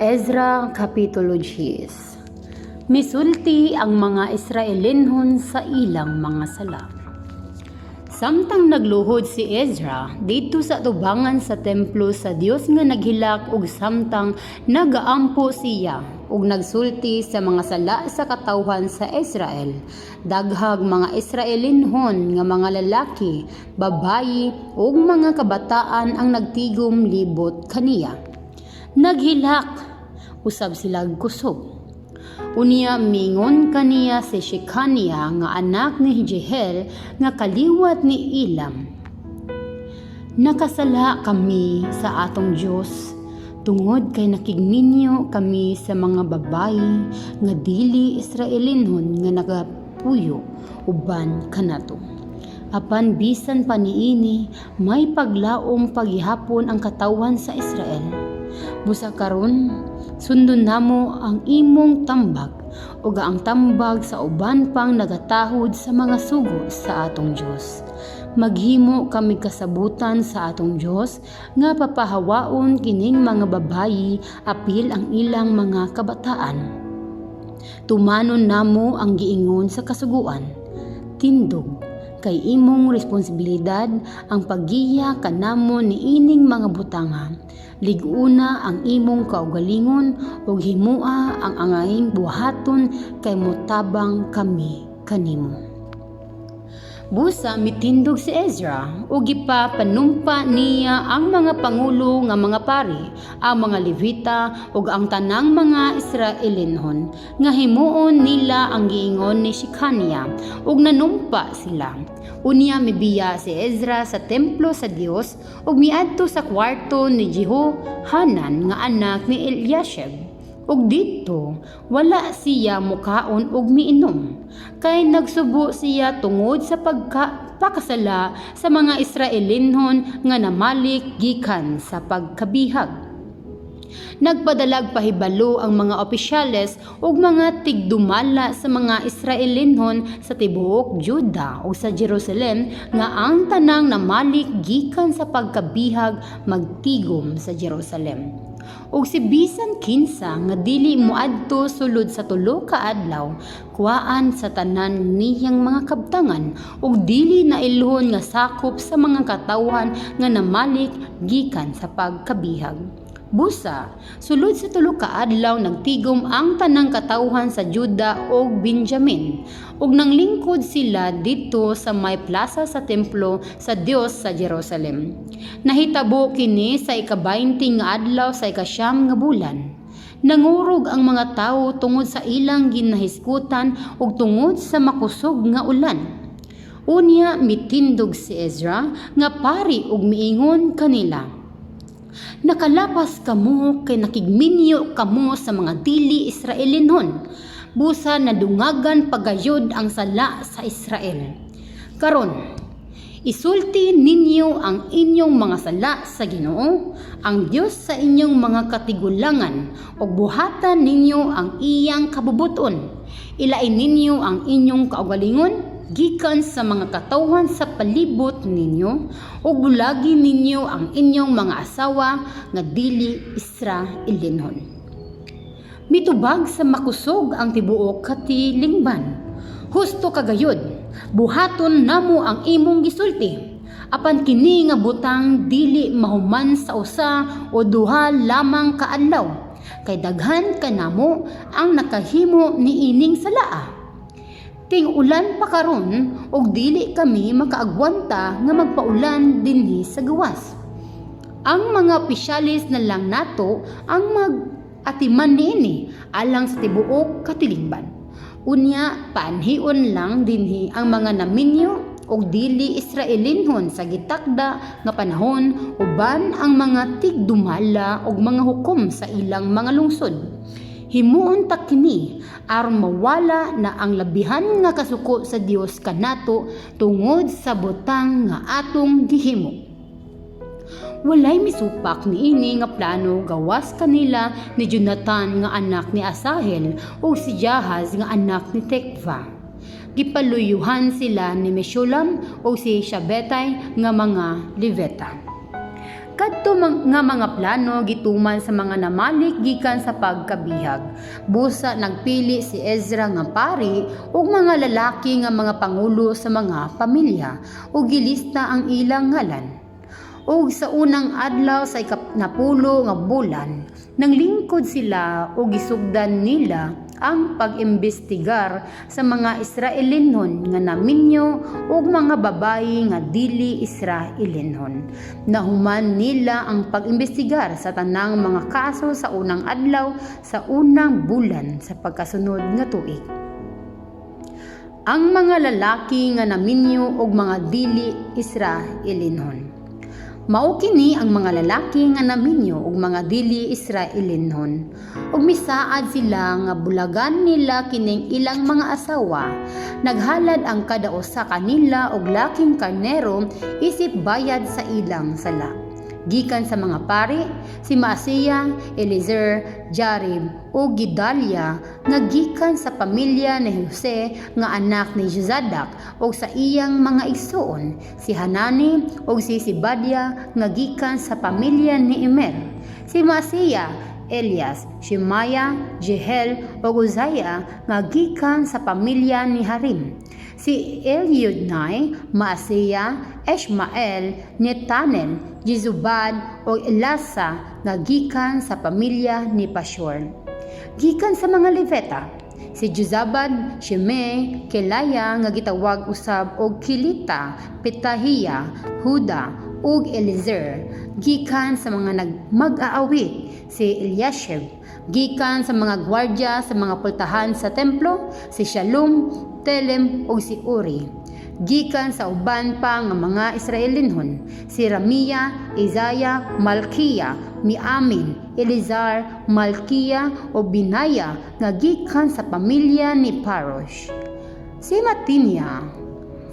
Ezra Kapitulo 10. Misulti ang mga Israelinhon sa ilang mga sala. Samtang nagluhod si Ezra didto sa tubangan sa templo sa Dios nga naghilak ug samtang nagaampo siya ug nagsulti sa mga sala sa katawhan sa Israel, daghag mga Israelinhon nga mga lalaki, babayi ug mga kabataan ang nagtigom libot kaniya. Naghilak usab sila kusog. Unya mingon kaniya si Shekania nga anak ni Jehiel nga kaliwat ni Elam: "Nakasala kami sa atong Dios tungod kay nakigminyo kami sa mga babayi nga dili Israelinhon nga nagapuyo uban kanato. Apan bisan pa niini, may paglaom pa gihapon ang katawhan sa Israel. Busa karon, sundon namo ang imong tambag ug ang tambag sa uban pang nagatahod sa mga sugo sa atong Dios. Maghimo kami kasabutan sa atong Dios nga papahawaon kining mga babayi apil ang ilang mga kabataan. Tumanon namo ang giingon sa kasuguan. Tindog, kay imong responsibilidad ang paggiya kanamo niining mga butanga. Lig-una ang imong kaugalingon ug himoa ang angayng buhaton kay motabang kami kanimo." Busa mitindog si Ezra ug gipapanumpa niya ang mga pangulo nga mga pari, ang mga Levita ug ang tanang mga Israelinhon nga himuon nila ang giingon ni Shekania, ug nanumpa sila. Unya mibiya si Ezra sa templo sa Dios ug miadto sa kwarto ni Jehohanan nga anak ni Eliashib. Ug didto wala siya mukaon ug miinom kay nagsubo siya tungod sa pagkapakasala sa mga Israelinhon nga namalik gikan sa pagkabihag. Nagpadalag pahibalo ang mga opisyales ug mga tigdumala sa mga Israelinhon sa tibuok Juda ug sa Jerusalem nga ang tanang namalik gikan sa pagkabihag magtigom sa Jerusalem. Ug si bisan kinsa nga dili moadto sulod sa 3 ka adlaw, kuhaan sa tanan niyang mga kabtangan ug dili na ilhon nga sakop sa mga katawhan nga namalik gikan sa pagkabihag. Busa, sulod sa 3 ka adlaw nagtigom ang tanang katawhan sa Juda ug Benjamin ug nanglingkod sila didto sa may plaza sa templo sa Dios sa Jerusalem. Nahitabo kini sa ika-20 nga adlaw sa 9 nga bulan. Nangurog ang mga tawo tungod sa ilang ginahisgutan ug tungod sa makusog nga ulan. Unya mitindog si Ezra nga pari ug miingon kanila: "Nakalapas kamo kay nakigminyo kamo sa mga dili Israelinhon. Busa nadungagan pa gayod ang sala sa Israel. Karon, isulti ninyo ang inyong mga sala sa Ginoo, ang Dios sa inyong mga katigulangan, ug buhatan ninyo ang iyang kabubuton. Ilain ninyo ang inyong kaugalingon gikan sa mga katawhan sa palibot ninyo ug bulagi ninyo ang inyong mga asawa nga dili Israelinhon." Mitubag sa makusog ang tibuok katilingban: "Husto ka gayud, buhaton namo ang imong gisulti. Apan kini nga butang dili mahuman sa 1 o 2 lamang ka adlaw, kay daghan kanamo ang nakahimo niining salaa. Ting-ulan pa karon ug dili kami makaagwanta nga magpaulan dinhi sa gawas. Ang mga opisyalis na lang nato ang mag-atiman niini alang sa tibuok katilingban. Unya paanhion lang dinhi ang mga naminyo og dili Israelinhon sa gitakda nga panahon uban ang mga tigdumala og mga hukom sa ilang mga lungsod. Himuon ta kini aron mawala na ang labihan nga kasuko sa Dios kanato tungod sa butang nga atong gihimo." Walay misupak niini nga plano gawas kanila ni Jonathan nga anak ni Asahel ug si Jahaz nga anak ni Tikva. Gipaluyuhan sila ni Meshulam ug si Shabetay nga mga Levita. Kadto nga mga plano gituman sa mga namalik gikan sa pagkabihag. Busa nagpili si Ezra nga pari ug mga lalaki nga mga pangulo sa mga pamilya ug gilista ang ilang ngalan. Ug sa unang adlaw sa ikanapulo nga bulan, nanglingkod sila ug gisugdan nila ang pag-imbestigar sa mga Israelinhon nga naminyo ug mga babayi nga dili Israelinhon. Nahuman nila ang pag-imbestigar sa tanang mga kaso sa unang adlaw sa unang bulan sa pagkasunod nga tuig. Ang mga lalaki nga naminyo ug mga dili Israelinhon. Mao kini ang mga lalaki nga naminyo ug mga dili Israelinhon. Ug misaad sila nga bulagan nila kining ilang mga asawa. Naghalad ang kada usa kanila og laking karnero isip bayad sa ilang sala. Gikan sa mga pari, si Maasea, Eliezer, Jarib ug Gedalia nga gikan sa pamilya ni Jose nga anak ni Jozadak ug sa iyang mga igsuon, si Hanani ug si Zebadya nga gikan sa pamilya ni Imer. Si Maasea, Elias, Shemaya, Jehel ug Uzziah nga gikan sa pamilya ni Harim. Si Elioenai, Maasea, Ishmael, Netanel, Jozabad ug Elasa nga gikan sa pamilya ni Pashur. Gikan sa mga Levita, si Jozabad, Shimei, Kelaya nga gitawag usab og Kelita, Petahiya, Huda ug Eliezer. Gikan sa mga nagmag-aawit, si Eliashib. Gikan sa mga gwardya sa mga pultahan sa templo, si Shalom, Telem ug si Uri. Gikan sa uban pa nga mga Israelinhon, si Ramia, Isaiah, Malkiya, Miamin, Elizar, Malkiya ug Benaya nga gikan sa pamilya ni Parosh. Si Matania,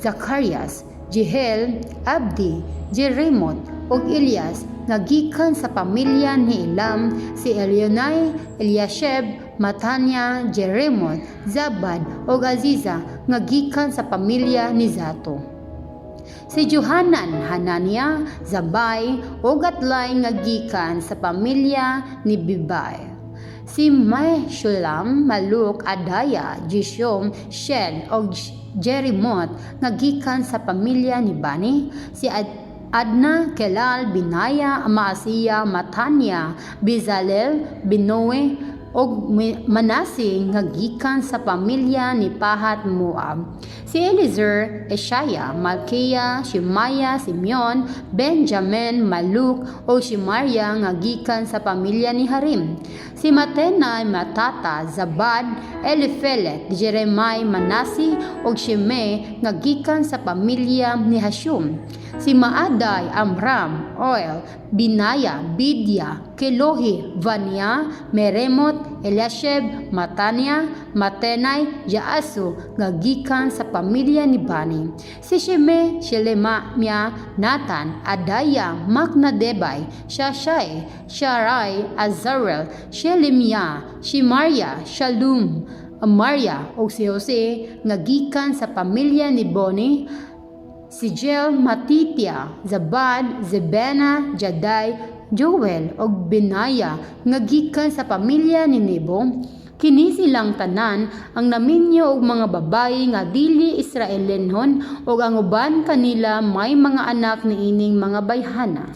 Zacarias, Jehel, Abdi, Jeremot ug Elias nga gikan sa pamilya ni Elam, si Elioenai, Eliashib, Matania, Jeremot, Zabad ug Aziza nga gikan sa pamilya ni Zato. Si Johanan, Hanania, Zabay ug Atlai nga gikan sa pamilya ni Bibay. Si Meshulam, Maluk, Adaya, Jishom, Shel ug Jerimot nga gikan sa pamilya ni Bani. Si Adna, Kelal, Binaya, Maasea, Matania, Bezalel, Binoe ug Manase nga gikan sa pamilya ni Pahat Moab. Si Eliezer, Eshaya, Malkiya, Shemaya, Simeon, Benjamin, Maluk ug Shemaria nga gikan sa pamilya ni Harim. Si Matenai, Matata, Zabad, Elifelet, Jeremai, Manasi ug Shimei nga gikan sa pamilya ni Hashum. Si Maaday, Amram, Oel, Binaya, Bidya, Kelohi, Vania, Meremot, Eliashib, Matania, Matenai, Jaasu nga gikan sa pamilya ni Bani. Si Shime, Shelemia, Nathan, Adaya, Maknadebay, Shashai, Sharai, Azarel, Shelemia, Shimaria, Shalum, Amaria ug si Jose nga gikan sa pamilya ni Boni, si Jel, Matitia, Zabad, Zebena, Jaday, Joel ug Benaya nga gikan sa pamilya ni Nebo. Kini silang tanan ang naminyo og mga babayi nga dili Israelinhon ug ang uban kanila may mga anak niining mga bayhana.